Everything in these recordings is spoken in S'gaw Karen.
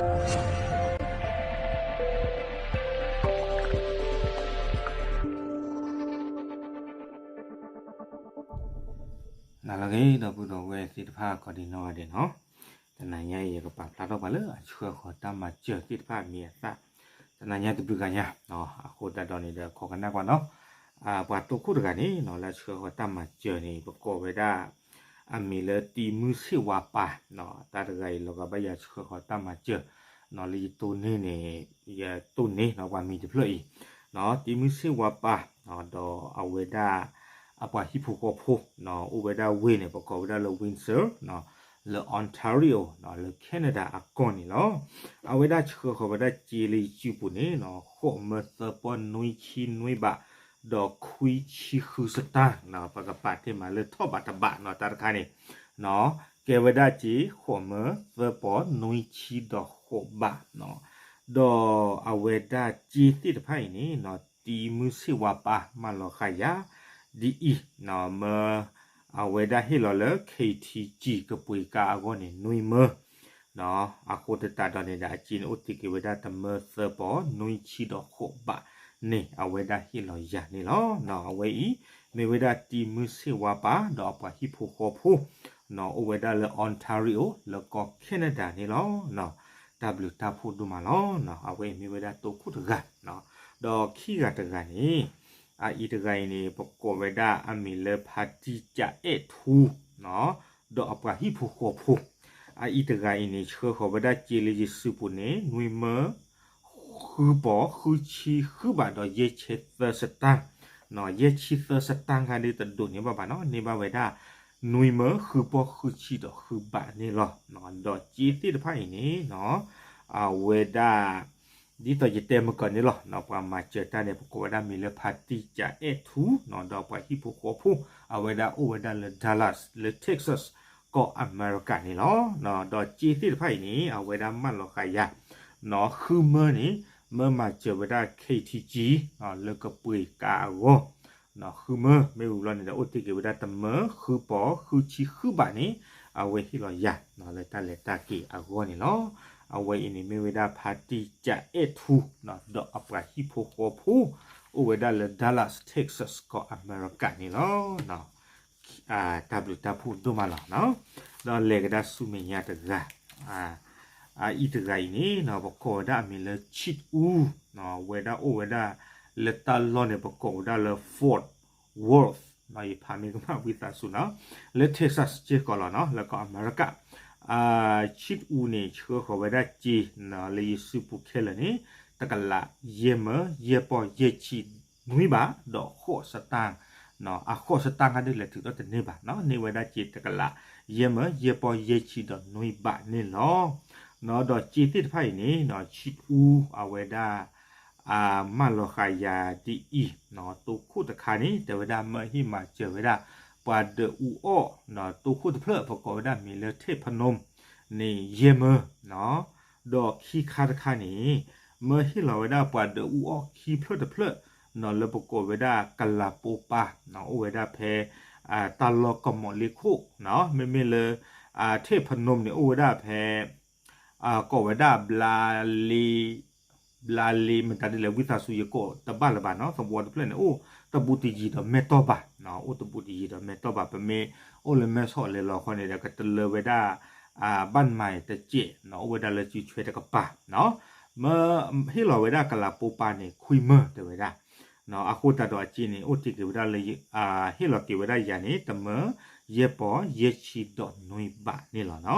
နလၢဂ့ၤ ဒီပုၢ်ဒီဝဲၢ်သ့ၣ်တဖၣ် ကိးဒံနီၢ်ဂၤဒဲးနီၤ, တနၤညါအံၤ ယကပာ်ဖျါထီၣ်ပှၤလၢအဆှၢဃီၤတၢ်မၤစၢၤသ့ၣ်တဖၣ်မံၤအသၣ်, တနၤညါတဘျုးဂၤညါ, အဃိသတးဒီးန့ၣ်ဒီး ခိးကနၣ်ကွၢ်နီၤ, ပှၤတိခိၣ်တဂၤန့ၣ်နီၤ လၢအဆှၢဃီၤတၢ်မၤစၢၤန့ၣ် ပကိးဝဲဒၣ် အမံၤလၢတံမုၢ်ဆ့ၣ်ဝါပၤ, တၢ်တဂၤအံၤ လီၤဂာ်ဘၣ်ယၤဆှၢဃီၤတၢ်မၤစၢၤ, လၢယတိၢ်န့ၢ်န့ၣ်, ယတိၢ်န့ၢ်နီၤ ပှၤမံၤတဖျၢၣ်အံၤ, တံမုၢ်ဆ့ၣ်ဝါပၤ, ဒီးအဝဲဒၣ် အပှၤဟံၣ်ဖိဃီဖိ, အိၣ်ဝဲဒၣ်ဝ့ၢ်န့ၣ် ပကိးဝဲဒၣ်လၢ Windsor, လၢ Ontario, လၢ Canada အကီၢ်န့ၣ်လီၤ. အဝဲဒၣ်ဆှၢဃီၤဝဲဒၣ်စ့လၢယစုပူၤန့ၣ်နီၤ ဃိးမၢသၢပီၢ်နွံဆံနွံဘး, ဒီးခွံဆံဃုစတၢ်, ပကပာ်တ့ၢ်မးလၢထီၣ်ဘးတဘးနီၤ တၢ်တခါန့ၣ်, ကဲဝဲဒၣ်စ့ ဃိးမၢသၢပီၢ်နွံဆံဒီးဃိးဘး, ဒီးအဝဲဒၣ်စ့သ့ၣ်တဖၣ်အံၤန့ၣ်နီၤ တံမုၢ်ဆ့ၣ်ဝါပၤ မၢလီၤဃာ်ယၤ ဒ်အံၤ, မၢ အဝဲဒၣ်ဟ့ၣ်လီၤလၢ K T G ကပှ့ၤကါအဂီၢ်န့ၣ် နွံမၢ, အဃိသတးဒီးန့ၣ်ဒီး အစ့န့ၣ်အိၣ်တ့ၢ်က့ၤဝဲဒၣ်တမၢသၢပီၢ်နွံဆံဒီးဃိးဘးန့ၣ် အဝဲဒၣ်ဟ့ၣ်လီၤယၤန့ၣ်လီၤ. အဝဲအံၤ မ့ၢ်ဝဲဒၣ်တံမုၢ်ဆ့ၣ်ဝါပၤ ဒီးအပှၤဟံၣ်ဖိဃီဖိ အိၣ်ဝဲဒၣ်လၢ Ontario လၢကီၢ် Canada န့ၣ်လီၤ. တၢ်ဘျုးတၢ်ဖှိၣ်ဒိၣ်မးလီၤ. အဝဲအံၤမ့ၢ်ဝဲဒၣ်တိခိၣ်တဂၤ, ဒီးခံဂၤတဂၤန့ၣ်, အအံၤတဂၤအံၤန့ၣ် ပကိးဝဲဒၣ်အမံၤလၢဖါတံၢ်ကၠးအဲၣ်ထူ ဒီးအပှၤဟံၣ်ဖိဃီဖိ, အအံၤတဂၤအံၤန့ၣ် ဆှၢဃီၤဝဲဒၣ်စ့လၢယစုပူၤန့ၣ် နွံမၢ ဃုပီၢ်ဃုဆံဃုဘးဒီးယဲၢ်ဆံသၢစတၢ်, ယဲၢ်ဆံသၢစတၢ်ခါဒ်တဒိးန့ၢ်ဘၣ်ဘၣ်နီၤ န့ၢ်ဘၣ်ဝဲဒၣ် နွံမၢဃုပီၢ်ဃုဆံဒီးဃုဘးန့ၣ်လီၤ. ဒီးစ့သ့ၣ်တဖၣ်အံၤန့ၣ်နီၤ အဝဲဒၣ် ဒ်သိးယတဲမုၢ်ကီၢ်န့ၣ်လီၤ. ပှၤမၤစၢၤတၢ်န့ၣ် ပကိးဝဲဒၣ်မံၤလၢဖါတံၢ်ကၠးအဲၣ်ထူ ဒီးပှၤဟံၣ်ဖိဃီဖိ အဝဲဒၣ်အိၣ်ဝဲဒၣ်လၢ Dallas လၢ Texas ကီၢ်အမဲရကၤန့ၣ်လီၤ. ဒီးစ့သ့ၣ်တဖၣ်အံၤန့ၣ် အဝဲဒၣ်မၢလီၤဃာ်ယၤ ဃုမၢန့ၣ် မၢမၤစၢၤဝဲဒၣ် K T G လၢကပှ့ၤကါအဂီၢ်, ဃုမၢ မ့ၢ်ဝံၤဘျီန့ၣ်ဒီး အိၣ်တ့ၢ်က့ၤဝဲဒၣ်တမၢဃုပီၢ်ဃုဆံဃုဘးန့ၣ် အဝဲဟ့ၣ်လီၤယၤ လၢတၢ်လဲၤတၢ်က့ၤအဂီၢ်န့ၣ်လီၤ. အဝဲအံၤန့ၣ်မ့ၢ်ဝဲဒၣ်ဖါတံၢ်ကၠးအဲၣ်ထူ ဒီးအပှၤဟံၣ်ဖိဃီဖိ အိၣ်ဝဲဒၣ်လၢ Dallas Texas ကီၢ်အမဲရကၤန့ၣ်လီၤ. တၢ်ဘျုးတၢ်ဖှိၣ်ဒိၣ်မးလီၤ. ဒီးလဲၤကဒါဆူမဲာ်ညါတဂၤ, အအံၤတဂၤအံၤန့ၣ် ပကိးဝဲဒၣ်အမံၤလၢ ဆံးအူ, ဝဲဒၣ်အိၣ်ဝဲဒၣ်လၢတၢ်လီၢ်န့ၣ် ပကိးဝဲဒၣ်လၢ Fort Worth, ယဖးမ့ၢ်ကမၣ်ဝံသးစူၤနီၤ, လၢ Texas စ့ၢ်ကီးလီၤနီၤ လၢကီၢ်အမဲရကၤ, ဆံးအူန့ၣ် ဆှၢဃီၤဝဲဒၣ်စ့ လၢယစုပူၤခဲလၢာ်န့ၣ် တကလး ယဲၢ်မၢ ယဲၢ်ပီၢ် ယဲၢ်ဆံ နွံဘး ဒီးဃိးစတၢ်, အဃိးစတၢ်ခါဒ်လဲၣ်ထုးထီၣ်တန့ၢ်ဘၣ်နီၤ န့ၢ်ဝဲဒၣ်စ့တကလး ယဲၢ်မၢ ယဲၢ်ပီၢ် ယဲၢ်ဆံ ဒီးနွံဘးန့ၣ်လီၤ. ဒီးစ့သ့ၣ်တဖၣ်အံၤန့ၣ် ဆံးအူအဝဲဒၣ် မၢလီၤဃာ်ယၤဒ်အံၤ, တိခိၣ်တခါန့ၣ် တဲဝဲဒၣ်မၢဟ့ၣ်မၤစၢၤဝဲဒၣ် ပှၤဒၢးအူအီၣ် တိခိၣ်တဖျၢၣ် ပကိးဝဲဒၣ်မံၤလၢ ထ့ၣ်ဖနူမ်န့ၣ် ယဲၢ်မၢ ဒီးခံခါတခါန့ၣ် မၢဟ့ၣ်လီၤဝဲဒၣ်ပှၤဒၢးအူအီၣ်ခံဖျၢၣ်တဖျၢၣ် လၢပကိးဝဲဒၣ်ကလးပိပၤ အိၣ်ဝဲဒၣ်ဖဲ တၢ်လီၢ်ကီၢ်မီၣ်လ့ခိၣ်, မ့မ့ၢ်လၢ ထ့ၣ်ဖနူမ်န့ၣ် အိၣ်ဝဲဒၣ်ဖဲ ကိးဝဲဒၣ် ဘျါလ့ မတၤဒ်လဲၣ် ဝံသးစူၤယကိးတဘၣ်လၢၤဘၣ်နီၤ သဝီတဖျၢၣ်န့ၣ် အိၣ်တဘူးတယံၤဒီးမဲာ်တီၢ်ဘၣ်, အိၣ်တဘူးတယံၤဒီးမဲာ်တီၢ်ဘၣ် ပမ့ၢ်အိၣ်လၢမဲၢ်ဆီးလဲၤလီၤခီန့ၣ်ဒီး ကတလၢဝဲဒၣ် ဘၣ်မၤတစဲး အိၣ်ဝဲဒၣ်လၢစုဆွဲတကပၤ, မၢဟ့ၣ်လီၤဝဲဒၣ်ကလးပိပၤန့ၣ် ခွံမၢတဲဝဲဒၣ် အဃိသတးဒီးအစ့န့ၣ် အိၣ်တ့ၢ်က့ၤဝဲဒၣ်လၢ ဟ့ၣ်လီၤက့ၤဝဲဒၣ်ယၤန့ၣ် တမၢ ယဲၢ်ပီၢ် ယဲၢ်ဆံ ဒီးနွံဘးန့ၣ်လီၤနီၤ.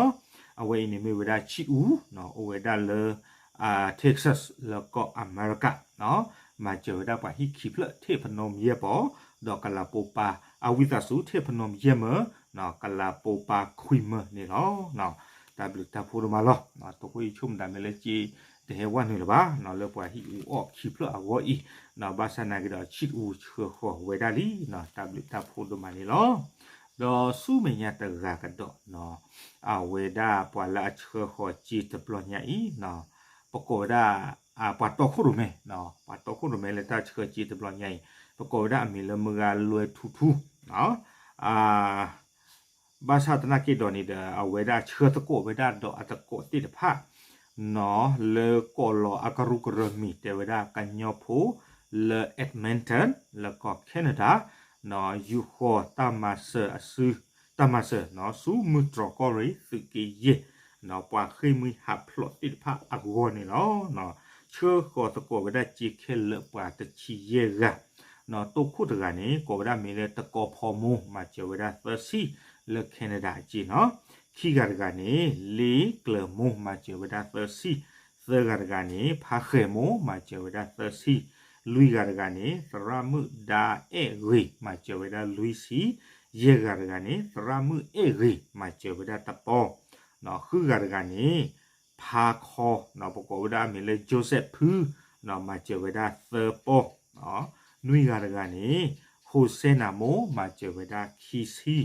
အဝဲအံၤန့ၣ်မ့ၢ်ဝဲဒၣ်ဆံးအူ အိၣ်ဝဲဒၣ်လၢ Texas လၢကီၢ်အမဲရကၤ, မၤစၢၤဝဲဒၣ်ပှၤဟံၣ်ခံဖျၢၣ် ထ့ၣ်ဖနူမ်ယဲၢ်ပီၢ် ဒီးကလးပိပၤ အဝံသးစူၤ ထ့ၣ်ဖနူမ်ယဲၢ်မၢ ကလးပိပၤခွံမၢန့ၣ်လီၤ. တၢ်ဘျုးတၢ်ဖှိၣ်ဒိၣ်မးလီၤ. တခိၣ်ယဆိကမိၣ်တၢ်မ့ၢ်လၢစ့ တဟဲဝဲနုာ်လၢၤဘၣ် လၢပှၤဟံၣ်အူအီၣ်ခံဖျၢၣ်အဂီၢ်အံၤ, ဘၣ်ဆၣ်နာ်က့ဒီး ဆံးအူဆှၢဃီၤဝဲဒၣ်လံ, တၢ်ဘျုးတၢ်ဖှိၣ်ဒိၣ်မးန့ၣ်လီၤ. ဒီးဆူမဲာ်ညါတဂၤကဒီး အဝဲဒၣ်ပှၤလၢအဆှၢဃီၤစ့တဘျီညါအံၤ ပကိးဝဲဒၣ် ပှၤတီခိၣ်ရိၣ်မဲ, ပှၤတီခိၣ်ရိၣ်မဲလၢတၢ်ဆှၢစ့တဘျီညါအံၤ ပကိးဝဲဒၣ်အမံၤလၢမုၢ်ဂၤလွဲထူထူ ဘၣ်ဆၣ်သနာ်က့ဒီးန့ၣ်ဒီး အဝဲဒၣ်ဆှၢသကိးဝဲဒၣ်ဒီးအသကိးသ့ၣ်တဖၣ် နီၢ် လၢကိးလီၤအကရူၢ်ကရၢမံၤ တဲဝဲဒၣ်ကညီဖိလၢ Edmonton လၢကီၢ် Canada နီၢ် ယူာ်ဃီၤတၢ်မၤစၢၤအစု တၢ်မၤစၢၤနီၢ် ဆူမုၢ်တြီၢ်ကီၢ်ရ့ၣ်သုးက့ယဲၢ် နီၢ် ပှၤဃ့ၢ်မှံဟးဖျိးသ့ၣ်တဖၣ်အဂီၢ်န့ၣ်လီၤ. ဆှၢဃီၤသကိးဝဲဒၣ်စ့ခဲလၢာ်ပှၤတဆံယဲၢ်ဂၤ နီၢ် တိခိၣ်တဂၤန့ၣ် ကိးဝဲဒၣ်မံၤလၢတကီဖီမိၢ် မၤစၢၤဝဲဒၣ်သၢဆံ လၢ Canada အစ့နီၢ်. ခံဂၤတဂၤန့ၣ် လ့ကျၢၤမိၢ် မၤစၢၤဝဲဒၣ်သၢဆံ, သၢဂၤတဂၤန့ၣ် ဖါဃဲၤမိၢ် မၤစၢၤဝဲဒၣ်သၢဆံ, လွံၢ်ဂၤတဂၤန့ၣ် သရၣ်မုၣ်ဒါအဲၣ်ဂ့ၤ မၤစၢၤဝဲဒၣ်လွံၢ်ဆံ, ယဲၢ်ဂၤတဂၤန့ၣ် သရၣ်မုၣ်အဲၣ်ဂ့ၤ မၤစၢၤဝဲဒၣ်တပီၢ်, ဃုဂၤတဂၤန့ၣ် ဖါခီ ပကိးဝဲဒၣ်အမံၤလၢ Joseph ဖု မၤစၢၤဝဲဒၣ်သၢပီၢ်, နွံဂၤတဂၤန့ၣ် ဟိၣ်စဲနၤမိၢ် မၤစၢၤဝဲဒၣ်ခံဆံ,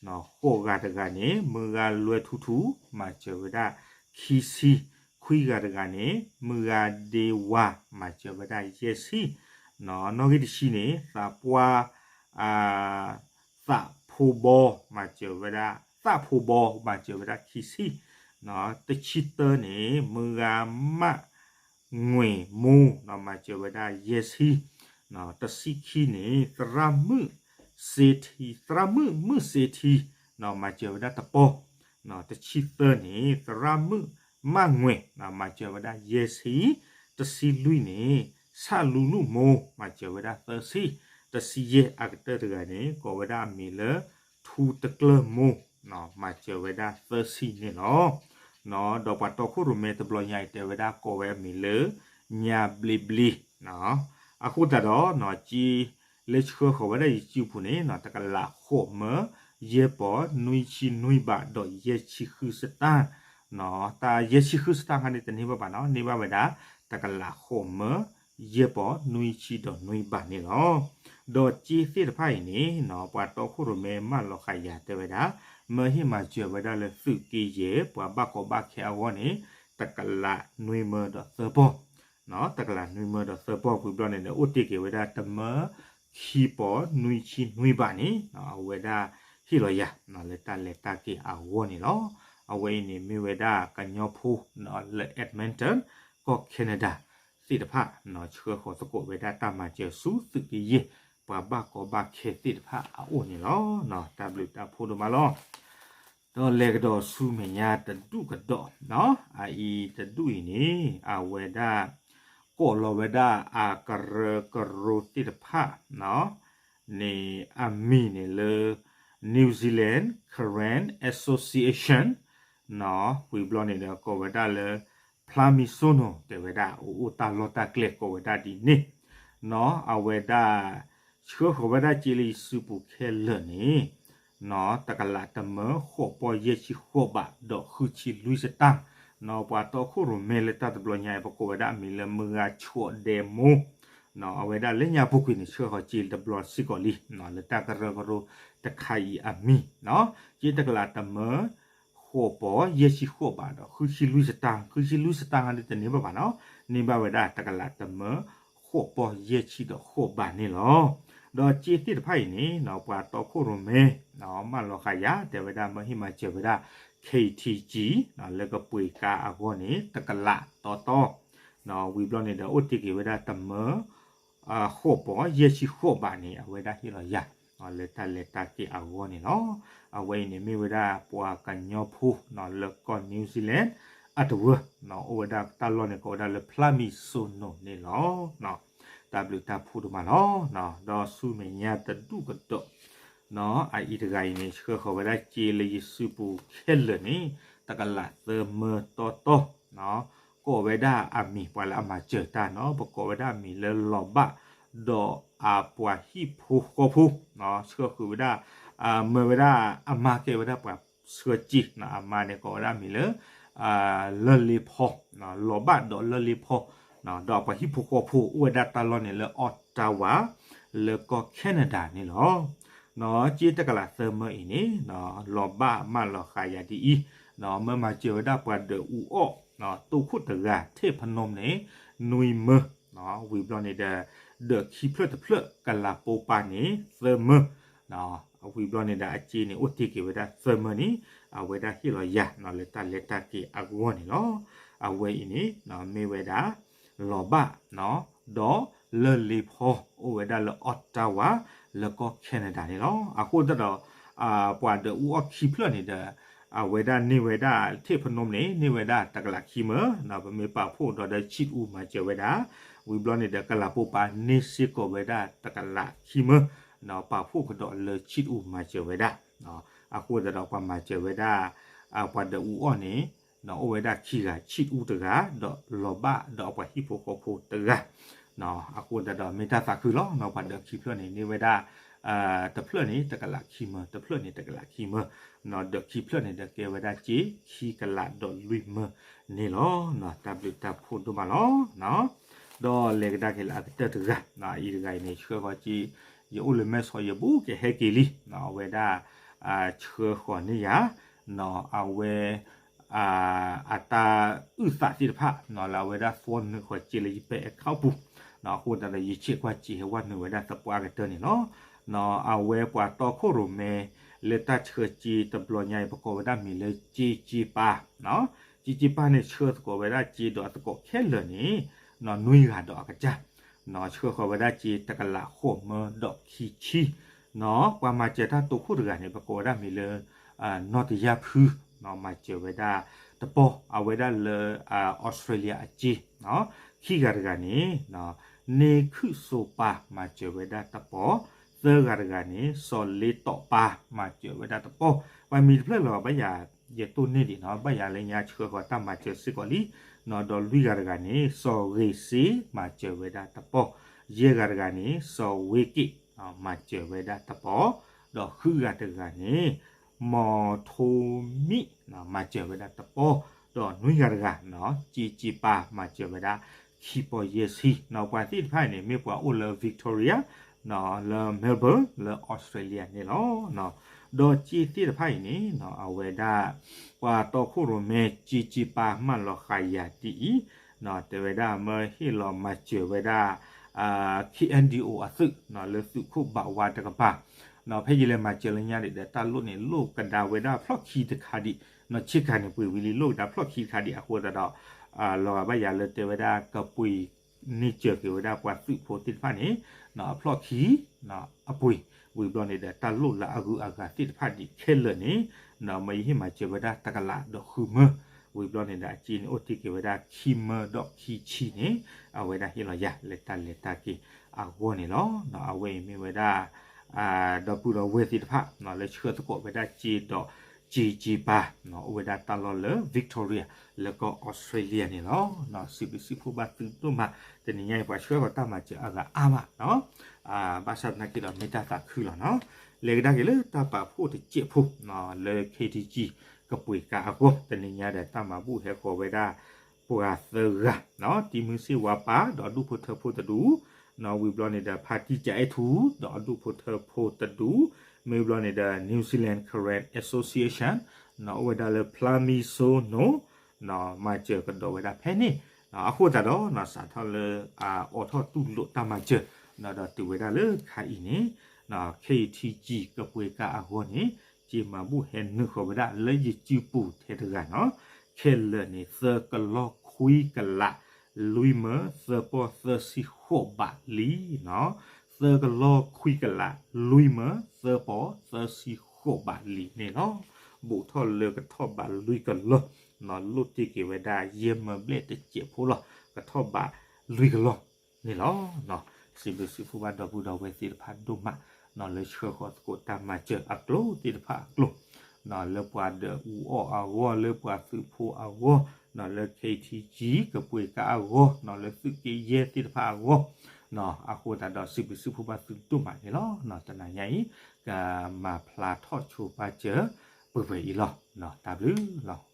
ဃိးဂၤတဂၤန့ၣ် မုၢ်ဂၤလွဲထူထူ မၤစၢၤဝဲဒၣ်ခံဆံ, ခွံဂၤတဂၤန့ၣ် မုၢ်ဂၤဒ့ဝါ မၤစၢၤဝဲဒၣ်ယဲၢ်ဆံ, နီၣ်ဂံၢ်တဆံန့ၣ် သးပှၢ် သးဖိဘီ မၤစၢၤဝဲဒၣ် သးဖိဘီ မၤစၢၤဝဲဒၣ်ခံဆံ, တဆံသၢန့ၣ် မုၢ်ဂၤမး ငွေမိၢ် မၤစၢၤဝဲဒၣ်ယဲၢ်ဆံ, တဆံခံန့ၣ် သရၣ်မုၣ်စ့ထံ သရၣ်မုၣ်မုၣ်စ့ထံ မၤစၢၤဝဲဒၣ်တပီၢ်, တဆံသၢန့ၣ် သရၣ်မုၣ်မးငွေ မၤစၢၤဝဲဒၣ်ယဲၢ်ဆံ, တဆံလွံၢ်န့ၣ် ဆၣ်လူလူမိၢ် မၤစၢၤဝဲဒၣ်သၢဆံ, တဆံယဲၢ်အကတၢၢ်တဂၤန့ၣ် ကိးဝဲဒၣ်အမံၤလၢ ထူတကျၢၢ်မိၢ် မၤစၢၤဝဲဒၣ်သၢဆံန့ၣ်လီၤ. ဒီးပှၤတီခိၣ်ရိၣ်မဲတဘျီညါအံၤ တဲဝဲဒၣ်ကိးဝဲအမံၤလၢ ညါဘျ့ဘျ့, အဃိသတးဒီး စ့လၢဆှၢဃီၤဝဲဒၣ်ယစုပူၤန့ၣ် တကလးဃိးမၢ ယဲၢ်ပီၢ်နွံဆံနွံဘးဒီးယဲၢ်ဆံဃုစတၢ်, တၢ်ယဲၢ်ဆံဃုစတၢ်ခါန့ၣ် တန့ၢ်ဘၣ်ဘၣ်နီၣ်, န့ၢ်ဘၣ်ဝဲဒၣ် တကလးဃိးမၢ ယဲၢ်ပီၢ်နွံဆံဒီးနွံဘးန့ၣ်လီၤ. ဒီးစ့သ့ၣ်တဖၣ်အံၤန့ၣ် ပှၤတီခိၣ်ရိၣ်မဲမၢလီၤဃာ်ယၤတဲဝဲဒၣ် မၢဟ့ၣ်မၤစၢၤဝဲဒၣ်လၢသုးက့ယဲၢ် ပှၤဘၣ်ကီဘၣ်ခဲအဂီၢ်န့ၣ် တကလးနွံမၢဒီးသၢပီၢ်, တကလးနွံမၢဒီးသၢပီၢ် ဝံၤဘျီန့ၣ်ဒီး အိၣ်တ့ၢ်က့ၤဝဲဒၣ်တမၢ ခံပီၢ်နွံဆံနွံဘးန့ၣ် အဝဲဒၣ်ဟ့ၣ်လီၤယၤ လၢတၢ်လဲၤတၢ်က့ၤအဂီၢ်န့ၣ်လီၤ. အဝဲအံၤန့ၣ်မ့ၢ်ဝဲဒၣ်ကညီဖိ လၢ Edmonton ကီၢ် Canada သ့ၣ်တဖၣ် ဆှၢဃီၤသကိးဝဲဒၣ်တၢ်မၤစၢၤဆူသုးက့ယဲၢ် ပှၤဘၣ်ကီဘၣ်ခဲသ့ၣ်တဖၣ်အအိၣ်န့ၣ်လီၤ. တၢ်ဘျုးတၢ်ဖှိၣ်ဒိၣ်မးလီၤ. ဒီးလဲၤကဒီးဆူမဲာ်ညါတဒူၣ်ကဒီး, အအံၤတဒူၣ်အံၤန့ၣ် အဝဲဒၣ် ကိးလီၤဝဲဒၣ်အကရၢကရိသ့ၣ်တဖၣ် န့ၣ်အမံၤန့ၣ်လၢ New Zealand Karen Association ဝံၤဘျီန့ၣ်ဒီးကိးဝဲဒၣ်လၢ ဖျါမံၤစိနိၤ တဲဝဲဒၣ် အိၣ်အိၣ်တၢ်လီၢ်တၢ်ကျဲကိးဝဲဒၣ်ဒ်န့ၣ်, အဝဲဒၣ် ဆှၢဃီၤဝဲဒၣ်စ့လၢယစုပူၤခဲလၢာ်န့ၣ် တကလးတမၢဃိးပီၢ်ယဲၢ်ဆံဃိးဘးဒီးဃုဆံလွံၢ်စတၢ်, ပှၤတီခိၣ်ရိၣ်မဲလၢတၢ်တဘျီညါအံၤ ပကိးဝဲဒၣ်အမံၤလၢမုၢ်ဂၤဆိးဒဲမိၢ်, အဝဲဒၣ်လၢညါပူၤကွံာ်န့ၣ် ဆှၢဃီၤစ့တဘျီစ့ၢ်ကီးလံ လၢတၢ်ကရၢကရိတခါအံၤအမံၤ, စ့တကလးတမၢ ဃိးပီၢ်ယဲၢ်ဆံဃိးဘးဒီးဃုဆံလွံၢ်စတၢ်, ဃုဆံလွံၢ်စတၢ်ဟီဒ်တန့ၢ်ဘၣ်ဘၣ်နီၤ, န့ၢ်ဘၣ်ဝဲဒၣ်တကလးတမၢ ဃိးပီၢ်ယဲၢ်ဆံဒီးဃိးဘးန့ၣ်လီၤ. ဒီးစ့သ့ၣ်တဖၣ်အံၤန့ၣ် ပှၤတီခိၣ်ရိၣ်မဲ မၢလီၤဃာ်ယၤ တဲဝဲဒၣ်မၢဟ့ၣ်မၤစၢၤဝဲဒၣ် K T G လၢကပှ့ၤကါအဂီၢ်န့ၣ် တကလးတီတီ, ဝံၤဘျီန့ၣ်ဒီးအိၣ်တ့ၢ်က့ၤဝဲဒၣ်တမၢ ဃိးပီၢ်ယဲၢ်ဆံဃိးဘးန့ၣ် အဝဲဒၣ်ဟ့ၣ်လီၤယၤ လၢတၢ်လဲၤတၢ်က့ၤအဂီၢ်န့ၣ်လီၤ. အဝဲအံၤန့ၣ်မ့ၢ်ဝဲဒၣ်ပှၤကညီဖိ လၢကီၢ် New Zealand အတဝၢ အိၣ်ဝဲဒၣ်တၢ်လီၢ်န့ၣ် ကိးဝဲဒၣ်လၢဖျါမံၤစိနိၤန့ၣ်လီၤ. တၢ်ဘျုးတၢ်ဖှိၣ်ဒိၣ်မးလီၤ. ဒီးဆူမဲာ်ညါတဒူၣ်ကဒီး အအံၤတဂၤအံၤန့ၣ် ဆှၢဃီၤဝဲဒၣ်စ့လၢယစုပူၤခဲလၢာ်န့ၣ် တကလးသၢမၢတီတီ ကိးဝဲဒၣ်အမံၤ ပှၤလၢအမၤစၢၤတၢ်နီၤ ပကိးဝဲဒၣ်အမံၤလၢလီၤဘၣ် ဒီးအပှၤဟံၣ်ဖိဃီဖိ ဆှၢဃုာ်ဝဲဒၣ် မၢဝဲဒၣ်အမါကဲဝဲဒၣ်ပှၤဆှၢစ့ အမါန့ၣ်ကိးဝဲဒၣ်အမံၤလၢ လၢၢ်လ့ဖီ လီၤဘၣ်ဒီးလၢၢ်လ့ဖီ ဒီးအပှၤဟံၣ်ဖိဃီဖိ အိၣ်ဝဲဒၣ်တၢ်လီၢ်န့ၣ်လၢ Ottawa လၢကီၢ် Canada န့ၣ်လီၤ. စ့တကလးသၢမၢအံၤန့ၣ် လီၤဘၣ်မၢလီၤဃာ်ယၤဒ်အံၤ, မၢမၤစၢၤဝဲဒၣ်ပှၤဒၢးအူအီၣ် တိခိၣ်တဂၤ ထ့ၣ်ဖနီန့ၣ် နွံမၢ, ဝံၤဘျီန့ၣ်ဒီး ဒၢးခံဖျၢၣ်တဖျၢၣ် ကလးပိပၤန့ၣ် သၢမၢ, ဝံၤဘျီန့ၣ်ဒီးအစ့န့ၣ် အိၣ်တ့ၢ်က့ၤဝဲဒၣ်သၢမၢန့ၣ် အဝဲဒၣ်ဟ့ၣ်လီၤယၤ လၢတၢ်လဲၤတၢ်က့ၤအဂီၢ်န့ၣ်လီၤ. အဝဲအံၤန့ၣ် မ့ၢ်ဝဲဒၣ် လီၤဘၣ် ဒီးလၢလ့ဖီ အိၣ်ဝဲဒၣ်လၢ Ottawa လၢကီၢ် Canada န့ၣ်လီၤ. အဃိသတးဒီး ပှၤဒၢးအူအီၣ်ခံဖျၢၣ်န့ၣ်ဒီး အဝဲဒၣ်န့ၢ်ဝဲဒၣ် ထံၣ်ဖနိမ့ၣ်န့ၣ် န့ၢ်ဝဲဒၣ်တကလးခံမၢ, ပမ့ၢ်ပာ်ဖှိၣ်ဒီးဒီးဆံးအူမၤစၢၤဝဲဒၣ်, ဝံၤဘျီန့ၣ်ဒီး ကလးပိပာ်န့ၢ်စ့ၢ်ကီးဝဲဒၣ်တကလးခံမၢ, ပာ်ဖှိၣ်ကဒီးလၢဆံးအူမၤစၢၤဝဲဒၣ်. အဃိသတးဒီးပှၤမၤစၢၤဝဲဒၣ် ပှၤဒၢးအူအီၣ်န့ၣ် အိၣ်ဝဲဒၣ်ခံဂၤ ဆံးအူတဂၤ ဒီးလီၤဘၣ်ဒီးအပှၤဟံၣ်ဖိဃီဖိတဂၤ. အဃိသတးဒီးမ့ၢ်တၢ်သးခုလီၤ. ပှၤဒၢးခံဖျၢၣ်န့ၣ် န့ၢ်ဝဲဒၣ် တဖျၢၣ်န့ၣ် တကလးခံမၢ, တဖျၢၣ်န့ၣ် တကလးခံမၢ, ဒၢးခံဖျၢၣ်န့ၣ်ဒီးကဲဝဲဒၣ်စ့ခံကလးဒီးလွံၢ်မၢန့ၣ်လီၤ. တၢ်ဘျုးတၢ်ဖှိၣ်ဒိၣ်မးလီၤ. ဒီးလဲၤကဒါက့ၤလၢအကတၢၢ်တဂၤ, အအံၤတဂၤအံၤန့ၣ် ဆှၢဃီၤစ့, ယအိၣ်လၢမဲၢ်ဆီး ယဘူးကဟဲက့ၤလံ, အဝဲဒၣ် ဆှၢဃီၤန့ၢ်ယၤ အဝဲ အတၢ်အုၣ်သးသ့ၣ်တဖၣ် လၢအဝဲဒၣ်သွီနုာ်ဃီၤစ့လၢယ bank account ပူၤ, အဃိသတးဒီးယဆဲးကွၢ်စ့ဟဲဝဲနုာ်ဝဲဒၣ်သပှၢ်ကတၢၢ်န့ၣ်လီၤ. အဝဲပှၤတီခိၣ်ရိၣ်မဲ လၢတၢ်ဆှၢစ့တဘျီညါအံၤ ပကိးဝဲဒၣ်မံၤလၢ ကၠ့ကၠ့ပၢ်, ကၠ့ကၠ့ပၢ်န့ၣ် ဆှၢသကိးဝဲဒၣ်စ့ဒီးအသကိးခဲလၢာ်န့ၣ် နွံဂၤဒီးအကစၢ် ဆှၢဃီၤဝဲဒၣ်စ့တကလးဃိးမၢဒီးခံဆံ, ပှၤမၤစၢၤတၢ်တိခိၣ်တဂၤန့ၣ် ပကိးဝဲဒၣ်မံၤလၢ နီၢ်တယၢ်ဖု, မၤစၢၤဝဲဒၣ်တပီၢ်, အဝဲဒၣ်လၢ Australia အစ့, ခံဂၤတဂၤန့ၣ် န့ၢ်ခုၣ်စိပၢ် မၤစၢၤဝဲဒၣ်တပီၢ်, သၢဂၤတဂၤန့ၣ် စီၤလ့တီးပၢ် မၤစၢၤဝဲဒၣ်တပီၢ်, ပှၤမံၤတဖျၢၣ်လီၤ ဘၣ်ယၤ ယတိၢ်န့ၢ်ဒံးနီၤ ဘၣ်ယၤလၢညါဆှၢဃီၤတၢ်မၤစၢၤစ့ၢ်ကီးလံ, ဒီးလွံၢ်ဂၤတဂၤန့ၣ် စီၤဂ့ၤစ့ မၤစၢၤဝဲဒၣ်တပီၢ်, ယဲၢ်ဂၤတဂၤန့ၣ် စီၤဝ့က့း မၤစၢၤဝဲဒၣ်တပီၢ်, ဒီးဃုဂၤတဂၤန့ၣ် မီၤထိမံၣ် မၤစၢၤဝဲဒၣ်တပီၢ်, ဒီးနွံဂၤတဂၤ ကၠ့ကၠ့ပၢ် မၤစၢၤဝဲဒၣ်ခံပီၢ်ယဲၢ်ဆံ, ပှၤသ့ၣ်တဖၣ်အံၤန့ၣ် မ့ၢ်ပှၤအိၣ်လၢ Victoria လၢ Melbourne လၢ Australia န့ၣ်လီၤ. ဒီးစ့သ့ၣ်တဖၣ်အံၤန့ၣ် အဝဲဒၣ် ပှၤတီခိၣ်ရိၣ်မဲ ကၠ့ကၠ့ပၢ် မၢလီၤဃာ်ယၤဒ်အံၤ, တဲဝဲဒၣ်မၢဟ့ၣ်လီၤမၤစၢၤဝဲဒၣ် KNDO အသုး လၢသုးခိၣ်ဘၣ်ဝါတကပၤ, ဖဲယလဲၤမၤစၢၤလၢညါဒံးဒီး တၢ်လိၣ်န့ၣ် လိၣ်ကဒါဝဲဒၣ်ဖျီၣ်ခံတခါဒံး, ဆ့ကၤန့ၣ်ပှ့ၤဝံၤလံ လိၣ်ကဒါဖျီၣ်ခံတခါဒံး အဃိသတးဒီး လီၤဂာ်ဘၣ်ယၤလၢတဲဝဲဒၣ်ကပှ့ၤန့ၢ်စၢၤက့ၤဝဲဒၣ်ပှၤသုးဖိသ့ၣ်တဖၣ်န့ၣ် အဖျီၣ်ခံ အပှ့ၤ, ဝံၤဘျီန့ၣ်ဒီး တၢ်လိၣ်လၢအဂုၤအဂၤသ့ၣ်တဖၣ်ဒံးခဲလၢာ်န့ၣ် မၢယဟ့ၣ်မၤစၢၤဝဲဒၣ်တကလးဒီးဃုမၢ, ဝံၤဘျီန့ၣ်ဒီး အစ့န့ၣ်အိၣ်တ့ၢ်က့ၤဝဲဒၣ်ခံမၢဒီးခံဆံန့ၣ် အဝဲဒၣ်ဟ့ၣ်လီၤယၤလၢတၢ်လဲၤတၢ်က့ၤအဂီၢ်န့ၣ်လီၤ. အဝဲအံၤမ့ၢ်ဝဲဒၣ် ဒီပုၢ်ဒီဝဲၢ်သ့ၣ်တဖၣ် လၢဆှၢသကိးဝဲဒၣ်စ့ဒီး ကၠ့ကၠ့ပၢ် အိၣ်ဝဲဒၣ်တၢ်လီၢ်လၢ Victoria လၢကီၢ် Australia န့ၣ်လီၤ. စံးဘျုးစံးဖှိၣ်ဘၣ်သုဒိၣ်မး, တနံၤညါအံၤပှၤဆှၢဃီၤတၢ်မၤစၢၤအဂၤအါမး, ဘၣ်ဆၣ်သနာ်က့ဒီးမ့ၢ်တၢ်သးခုလီၤနီၤ. လဲၤကဒါက့ၤလၢတၢ်ပာ်ဖှိၣ်တစဲးဖိ လၢ KTG ကပှ့ၤကါအဂီၢ် တနံၤညါဒီးတၢ်မၤဘူၣ်ဟဲဃီၤဝဲဒၣ် ပှၤသၢဂၤ, တံမုၢ်စ့ၣ်ဝါပၢ် ဒီးဒူၣ်ဖိထၢဖိတဒူၣ်, ဝံၤဘျီန့ၣ်ဒီး ဖါတံၢ်ကအဲၣ်ထူ ဒီးအဒူၣ်ဖိထၢဖိတဒူၣ်, မ့ၢ်ဘျီန့ၣ်ဒီး New Zealand Karen Association အိၣ်ဝဲဒၣ်လၢ ဖျါမံစိနိ မၤစၢၤကဒီးဝဲဒၣ်ဖဲန့ၣ်, အဃိသတးဒီး စးထီၣ်လၢအအိးထီၣ်တူၢ်လိာ်တၢ်မၤစၢၤ ဒီးတုၤဝဲဒၣ်လၢခါအံၤန့ၣ် KTG ကပှ့ၤကါအဂီၢ်န့ၣ် စ့မၤဘူၣ်ဟဲနုာ်ဃီၤဝဲဒၣ်လၢယစုပူၤထဲတဂၤနီၤ, ခဲလၢာ်န့ၣ် သၢကလီၢ်ခွံကလး လွံၢ်မၢ သၢပီၢ်သၢဆံဃိးဘးလံနီၤ, သၢကလီၢ်ခွံကလး လွံၢ်မၢ သၢပီၢ်သၢဆံဃိးဘးလံန့ၣ်လီၤ. ဘူးထီၣ်လၢကထီၣ်ဘးလွံၢ်ကလီၢ် လိၣ်တ့ၢ်က့ၤဝဲဒၣ်ယဲၢ်မၢဘျဲၣ်တစဲးဖိလီၤ. ကထီၣ်ဘးလွံၢ်ကလီၢ်န့ၣ်လီၤ. စံးဘျုးစံးဖှိၣ်ဘၣ်ဒီပုၢ်ဒီဝဲၢ်သ့ၣ်တဖၣ်ဒိၣ်မး လၢဆှၢဃီၤသကိးတၢ်မၤစၢၤအကျိၤသ့ၣ်တဖၣ်အကျိၤ လၢပှၤဒၢးအူအီၣ်အဂီၢ် လၢပှၤသုးဖိအဂီၢ် လၢ KTG ကပှ့ၤကါအဂီၢ် လၢသုးက့ယဲၢ်သ့ၣ်တဖၣ်အဂီၢ်, အဃိသတးဒီးစံးဘျုးစံးဖှိၣ်ဘၣ်သုဒိၣ်မးန့ၣ်လီၤ. တနၤညါအံၤ ကမၤဖျါထီၣ်ဆိပာ်စၢၤ ပှဲၤပှဲၤအံၤလီၤ. တၢ်ဘျုးလီၤ.